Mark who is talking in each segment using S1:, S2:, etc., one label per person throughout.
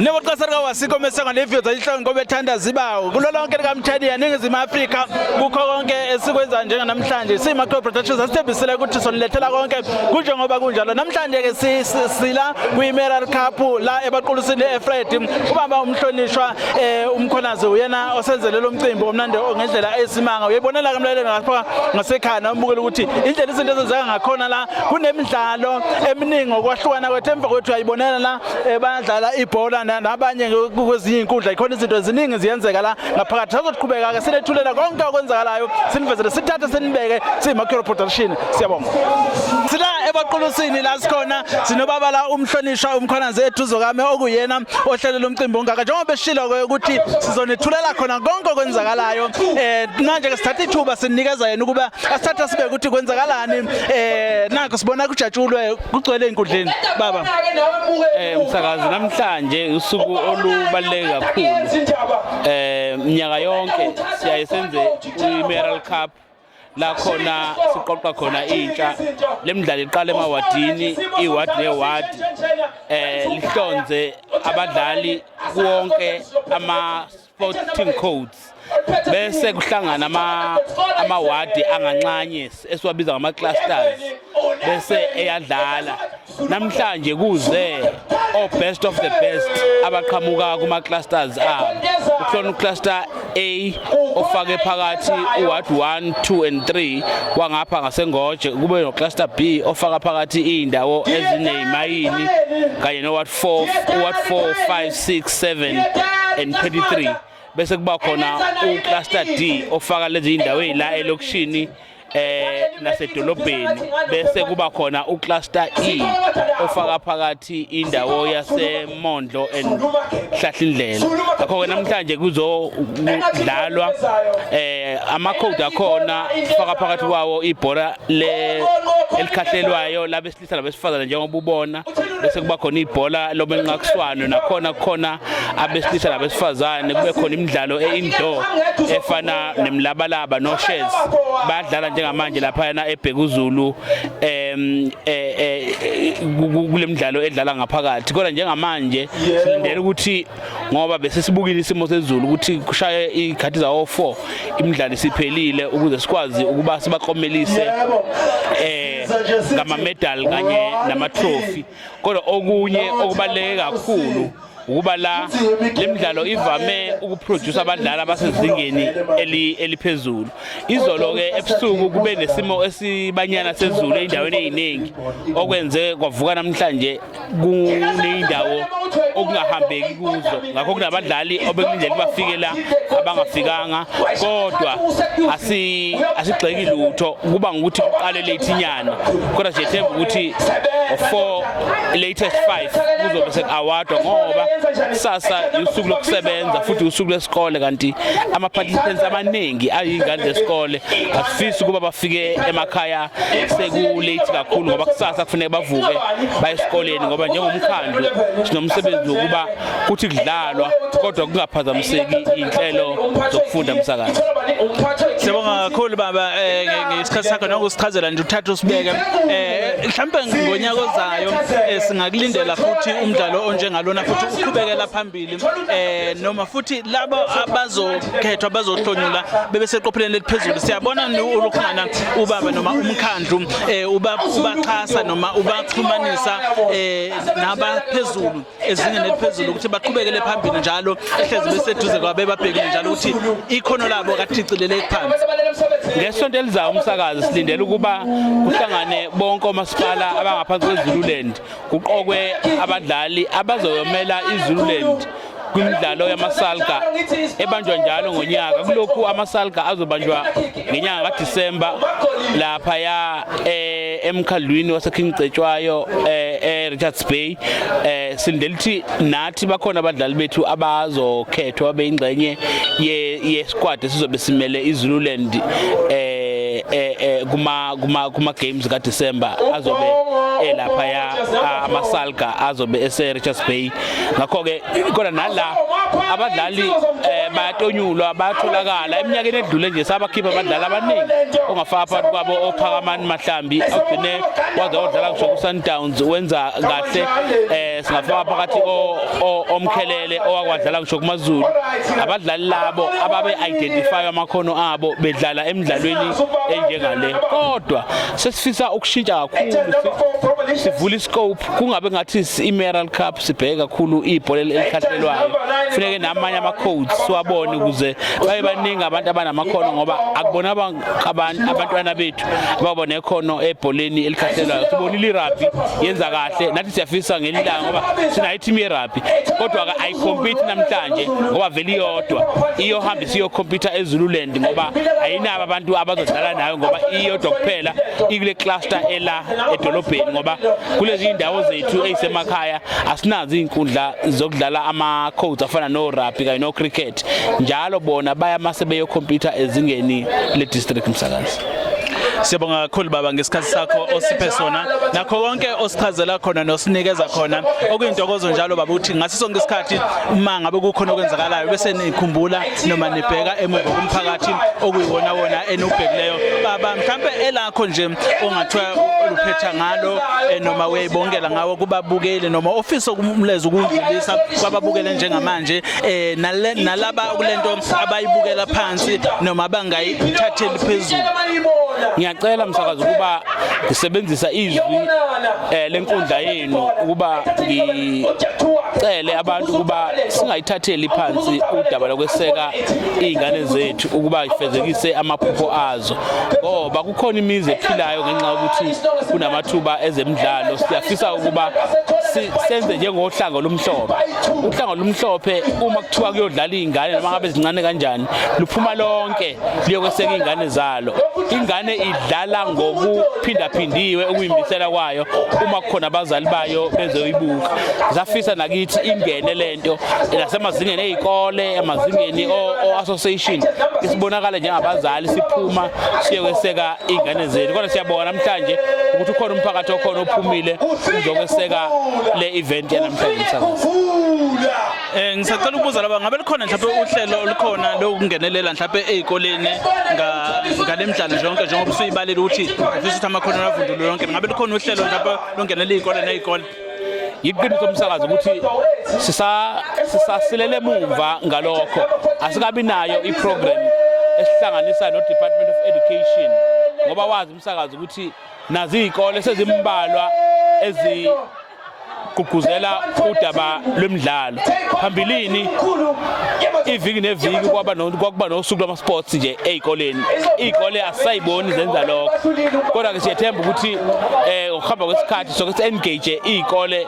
S1: Neboqasarika wasiko mesenga nevyoza ihlongo ngoba ethanda zibawo kulo lonke likaMthaniya Ningizimu Afrika kukho konke esikwenza njenganamhlanje siyiMacro Productions asithembisile ukuthi sonilethela konke kunjengoba kunjalo namhlanje ke sila kwi-Mayoral Cup la ebaqulusini eFred ubaba umhlonishwa uMkhonazi uyena osenzele lo mcimbi omnandi ngendlela esimanga uyayibonela ke mlaleli ngapha ngasekhaya nambukela ukuthi indlela izinto ezenzeka ngakhona la kunemidlalo eminingi ngokwahlukana kwethu emva kwethu uyayibonela la bayadlala ibhola nabanye kwezinye izinkundla ikhona izinto eziningi ziyenzeka la ngaphakathi sazoqhubeka ke sinethulela konke okwenzakalayo sinivezele sithathe sinibeke siyiMacro Production. Siyabonga sila ebaqulusini la sikhona sinobaba la umhlonishwa uMkhwanazi eduze kame okuyena ohlelele umcimbi ongaka njengoba beshilo ke ukuthi sizonethulela khona konke okwenzakalayo. Manje ke sithatha ithuba sinikeza yena ukuba asithatha sibe ukuthi kwenzakalani. Nakho sibona kujatshulwe kugcwele inkundleni baba.
S2: Msakazi, namhlanje usuku olubaluleke kakhulu. Minyaka yonke siyaye senze i-Mayoral Cup la khona siqoqa khona intsha. Le midlalo iqala emawadini, iwadi newadi, lihlonze abadlali kuwonke ama sporting codes, bese kuhlangana amawadi anganxanye esiwabiza ngama clusters, bese eyadlala. Namhlanje kuze o best of the best abaqhamuka kuma clusters abo. Kuhlona ucluster A ofake phakathi uward 1, 2 and 3 wangapha ngasengoje, kube no cluster B ofaka phakathi indawo ezineyimayini kanye no ward 4, uward 4, 5, 6, 7 and 33, bese kuba khona ucluster D ofaka lezi indawo ezila elokishini nasedolobheni, bese kuba khona ucluster E ofaka phakathi indawo yaseMondlo and Hlahlindlela. Ngakho ke namhlanje kuzodlalwa ama code akhona faka phakathi kwawo ibhola le elikhahlelwayo labesilisa nabesifazane njengoba ubona, bese kuba khona ibhola lomenqakuswano nakhona kukhona abesilisa nabesifazane, kube khona imidlalo e-indoor efana nemlabalaba no-chess badlala njengamanje laphayana eBhekuzulu kule midlalo edlala ngaphakathi. Kodwa njengamanje silindele ukuthi ngoba bese sibukile isimo sezulu ukuthi kushaye ikhathi zawo 4 imidlalo isiphelile ukuze sikwazi ukuba sibaklomelise ngama medal kanye nama trophy. Kodwa okunye okubaluleke kakhulu ukuba la le midlalo ivame ukuproduce abadlali abasezingeni eliphezulu. Izolo ke ebusuku kube nesimo esibanyana sezulu ey'ndaweni ey'ningi okwenze kwavuka namhlanje kuney'ndawo okungahambeki kuzo, ngakho kunabadlali obekulindele bafike la abangafikanga, kodwa asigxeki lutho kuba ngukuthi kuqale late inyana, kodwa siyethemba ukuthi 4 latest 5 kuzobe sekuawadwa ngoba kusasa usuku lokusebenza futhi usuku lwesikole, kanti ama-participants amaningi ayingane zesikole. Asifisi ukuba bafike emakhaya seku-late kakhulu ngoba kusasa kufuneka bavuke baye esikoleni, ngoba njengomkhandlu sinomsebenzi wokuba kuthi kudlalwa kodwa kungaphazamiseki iy'nhlelo zokufunda. Msakazi.
S1: Siyabonga kakhulu baba ngesikhathi sakho nokusichazela nje uthathe usibeke. Mhlawumbe ngonyaka ozayo singakulindela futhi umdlalo onjengalona futhi uqhubekela phambili, noma futhi labo abazokhethwa bazohlonyula bebe seqopheleni eliphezulu. Siyabona ulukhana ubaba noma umkhandlu ubaxhasa noma ubaxhumanisa nabaphezulu ezingeni eliphezulu ukuthi baqhubekele phambili njalo, ehlezi beseduze kwabe babhekile njalo ukuthi ikhono labo kathicilele phansi.
S2: Ngesonto elizayo umsakazi silindele ukuba kuhlangane bonke omasipala abangaphansi kweZululand, kuqokwe abadlali abazoyomela iZululand kwimidlalo yamasalga ebanjwa njalo ngonyaka. Kulokhu amasalga azobanjwa ngenyanga kaDisemba lapha ya emkhandlwini waseKing Cetshwayo eRichards Bay. Silindele ukuthi nathi bakhona abadlali bethu abazokhethwa beyingxenye ye squad esizobe simele iZululand kuma games kaDecember azobe elapha ya amasalga azobe ese Richards Bay. Ngakho ke kodwa nala abadlali Bayatonyulwa, bayatholakala. Eminyakeni edlule nje sabakhipha abadlali abaningi ongafaka phakathi kwabo oPhakamani Mahlambi, ogcine waze wodlala ngisho ku-Sundowns, wenza kahle. Singafaka phakathi oMkhelele owakwadlala ngisho kumaZulu. Abadlali labo ababe identify amakhono abo bedlala emidlalweni enjengale, kodwa sesifisa ukushintsha kakhulu, sivula iscope, kungabe ngathi i-Mayoral Cup sibheke kakhulu ibhola elikhahlelwayo. Kufuneke namanye ama-codes siwabone ukuze babe baningi abantu abanamakhono, ngoba akubona abantwana bethu ababa nekhono ebholeni elikhahlelwayo. Sibonile irugby yenza kahle, nathi siyafisa ngelinye ilanga, ngoba sinayo i-team yerugby, kodwa-ke ayicompete namhlanje ngoba vele iyodwa iyohamba isiyocompete eZululand, ngoba ayinabo abantu abazodlala nayo, ngoba iyodwa kuphela ikule cluster ela edolobheni, ngoba kulezi indawo zethu ezisemakhaya asinazo izinkundla zokudlala ama-codes afana no-rugby kanye no-cricket njalo. Bona baya mase beyocompete ezingeni le-district, msakazi.
S1: Siyabonga kakhulu baba ngesikhathi sakho osiphe sona, nakho konke osichazela khona nosinikeza khona, okuyintokozo njalo baba ukuthi ngaso sonke isikhathi uma ngabe kukhona okwenzakalayo bese nikhumbula noma nibheka emuva kumphakathi okuyiwona wona enubhekileyo. Baba, mhlambe elakho nje ongathiwa uluphetha ngalo, noma uyayibongela ngawo kubabukeli, noma ofisa ukumleza ukudlulisa kwababukele njengamanje, nalaba kulento abayibukela phansi noma abangayithatheli phezulu?
S2: Ngiyacela msakazi ukuba ngisebenzisa izwi lenkundla yenu ukuba ngicele abantu ukuba singayithatheli phansi udaba lokweseka izingane zethu ukuba ifezekise amaphupho azo, ngoba kukhona imizi ephilayo ngenxa yokuthi kunamathuba ezemidlalo. Siyafisa ukuba senze njengohlanga olumhlophe. Uhlanga olumhlophe, uma kuthiwa kuyodlala izingane, noma ngabe zincane kanjani, luphuma lonke liyokweseka izingane zalo. Ingane idlala ngokuphindaphindiwe ukuyimisela kwayo uma kukhona abazali bayo bezoyibuka. Safisa nakithi ingene lento nasemazingeni ezikole, emazingeni o-association, isibonakala njengabazali siphuma siyokweseka izingane zethu. Kodwa siyabonga namhlanje ukuthi ukhona umphakathi okhona ophumile uzokweseka le event yanamhlanje, msakazi.
S1: Ngisacela ukubuza laba, ngabe likhona mhlawumbe uhlelo olukhona lokungenelela mhlawumbe ezikoleni ngale midlalo nje yonke, njengoba usuyibalile ukuthi ufisa ukuthi amakhono avundulwe yonke? Ngabe likhona uhlelo mhlawumbe longenelela izikole nezikole?
S2: Yiqiniso umsakazi ukuthi sisasilele emuva ngalokho. Asikabi nayo i-program esihlanganisa no-Department of Education, ngoba wazi umsakazi ukuthi nazi izikole sezimbalwa ezigqugquzela udaba lwemidlalo. Phambilini iviki neviki kwaba kwakuba nosuku lwama-sports nje ey'koleni. Iy'kole asisayiboni zenza lokho, kodwa-ke siyethemba ukuthi ngokuhamba kwesikhathi soke si-engage iy'kole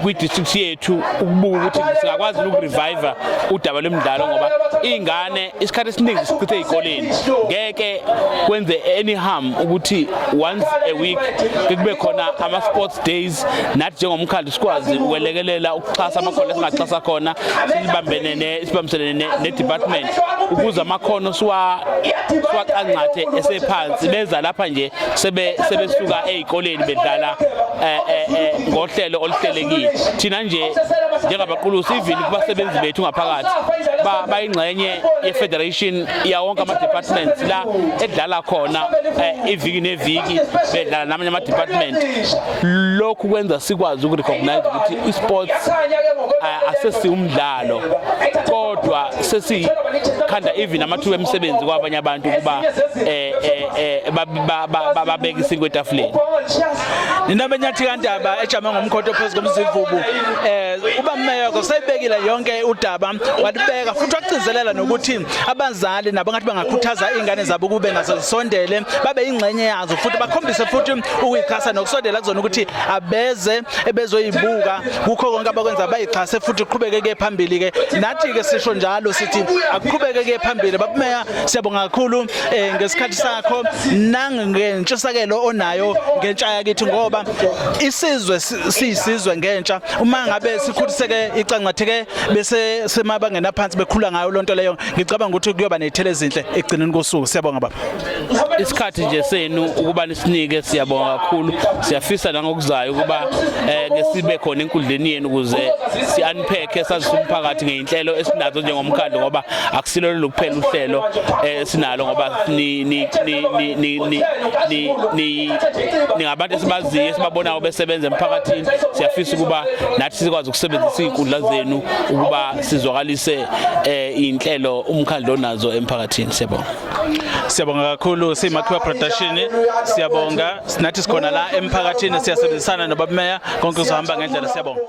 S2: kwi-district yethu ukubuka ukuthi singakwazi ukurevive udaba lwemidlalo, ngoba iy'ngane isikhathi esiningi sichithe ey'koleni. Ngeke kwenze any harm ukuthi once a week kube khona ama-sports days, nathi njengomkhandlu sikwazi ukwelekelela ukuxhasa amakhono esingaxhasa khona, silibambene sibambisene ne-department ukuze amakhono siwaqanqathe esephansi. Beza lapha nje sebesuka ey'koleni bedlala ngohlelo oluhlelekile. Thina nje njengabaqulusi, even kubasebenzi bethu ngaphakathi, bayingxenye ye-federation yawonke ama-departments la edlala khona iviki neviki, bedlala namanye ama-department. Lokhu kwenza sikwazi ukurecognize ukuthi i-sports asesiwumdlalo, kodwa sesikhanda even amathuba emisebenzi kwabanye abantu ukuba babeke isinkwa etafuleni.
S1: Nina benyathi kandaba ejame ngomkhonto phezu komzivubu, uba Mmeyoko seyibekile yonke udaba, walibeka futhi wagcizelela nokuthi abazali nabo ngathi bangakhuthaza izingane zabo kube nazo zisondele, babe ingxenye yazo, futhi bakhombise futhi ukuyixhasa nokusondela kuzona, ukuthi abeze ebezoyibuka kukho konke abakwenza, bayixhase futhi kuqhubeke ke phambili ke. Nathi ke sisho njalo, sithi akuqhubeke ke phambili. Babumeya, siyabonga kakhulu ngesikhathi sakho nangentshisakelo onayo ngentsha yakithi, ngoba isizwe siyisizwe ngentsha. Uma ngabe sikhuliseke, icangcatheke bese semabangena phansi. bekhula ngayo lonto leyo, ngicabanga ukuthi kuyoba nezithelo ezinhle ekugcineni kosuku. Siyabonga baba.
S2: Isikhathi nje senu ukuba nisinike, siyabonga kakhulu. Siyafisa nangokuzayo ukuba ke sibe khona enkundleni yenu ukuze si unpack, sazise umphakathi ngeinhlelo esinazo njengomkhandlu, ngoba akusilo lolu kuphela uhlelo esinalo, ngoba ni ni ni ni ni ni ni ningabantu esibaziyo, esibabonayo besebenza emphakathini. Siyafisa ukuba nathi sikwazi ukusebenzisa izinkundla zenu ukuba sizwakalise inhlelo umkhandlu onazo emphakathini. Siyabonga.
S1: Siyabonga kakhulu, siyiMakhiwa Production. Siyabonga, sinathi sikhona la emphakathini, siyasebenzisana nobabumeya, konke kuzohamba ngendlela. Siyabonga.